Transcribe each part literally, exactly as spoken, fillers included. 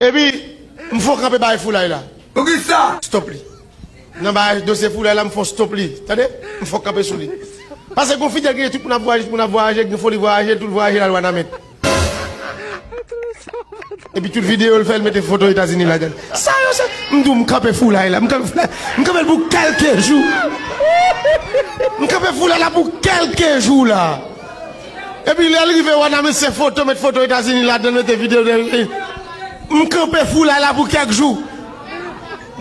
Epi, m fò kanpe bagay foulay la. Poukisa? Stop li. Nan bagay dosye foulay la, m fò stop li. Tande? M fò kanpe sou li. Paske gon fidèl gen tout moun ap vwayaje, tout moun ap vwayaje, gen foli vwayaje, tout vwayaje la l wanament. Epi tout videyo l fè, l mete foto Etazini ladan. Sa yo se, m di w, m kanpe foulay la, m kanpe foulay, m kanpe l pou kèlke jou. M kanpe foulay la pou kèlke jou la. Epi lè l rive wanament, se foto, met foto Etazini ladan, mete videyo. M kanpe foulay la pou kèk jou.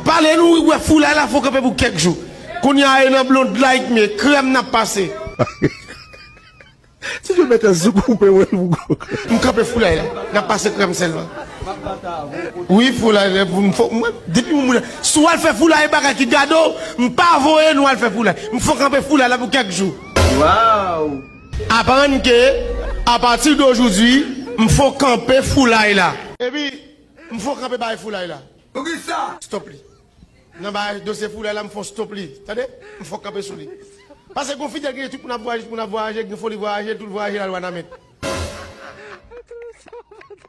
Pale nou, wè foulay la, fò kanpe pou kèk jou. Kounye a, e nan blond like me, krèm n ap pase. Si yo mete zouk ou pe wè l pou gwo. M kanpe foulay la, n ap pase krèm sèlman. Wi, foulay la, pou m fò, mwen, depi moun, si w al fè foulay bagay ki gade w, m pa voye nou al fè foulay. M fò kanpe foulay la pou kèk jou. Waw! Aprann ke, apati de ojodi, m fò kanpe foulay la. Epi, m fò kanpe bagay foulay la. Poukisa? Stop li. Nan bagay dosye foulay la, m fò stop li. Tande? M fò kanpe sou li. Paske gon fidèl gen tout moun ap vwayaje, tout moun ap vwayaje, gen foli vwayaje, tout vwayaje la l wanament.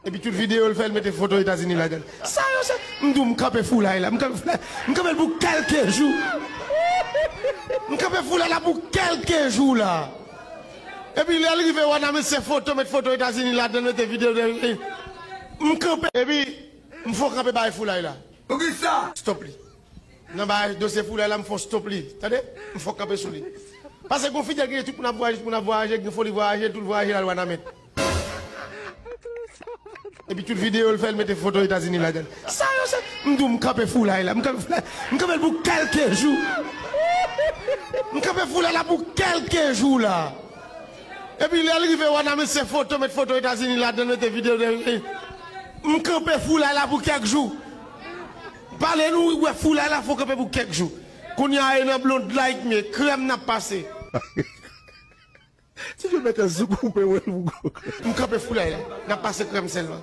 Epi tout videyo l fè, l mete foto Etazini ladan. Sa yo se, m di w, m kanpe foulay la, m kanpe foulay, m kanpe l pou kèlke jou. M kanpe foulay la pou kèlke jou la. Epi lè l rive wanament, se foto, met foto Etazini ladan, mete videyo. M kanpe, epi m fò kanpe bagay foulay la. Poukisa? Stop li. Nan bagay dosye foulay la, m fò stop li. Tande? M fò kanpe sou li. Paske gon fidèl gen tout moun ap vwayaje, tout moun ap vwayaje, gen foli vwayaje, tout vwayaje la l wanament. Epi tout videyo l fè, l mete foto Etazini ladan. Sa yo se, m di w, m kanpe foulay la, m kanpe foulay, m kanpe l pou kèlke jou. M kanpe foulay la pou kèlke jou la. Epi lè l rive wanament, se foto, met foto Etazini ladan, mete videyo. M kanpe foulay la pou kèk jou. Pale nou, wè foulay la, fò kanpe pou kèk jou. Kounye a, e nan blond like me, krèm n ap pase. Si yo mete zouk ou pe wè l pou gwo. M kanpe foulay la, n ap pase krèm sèlman.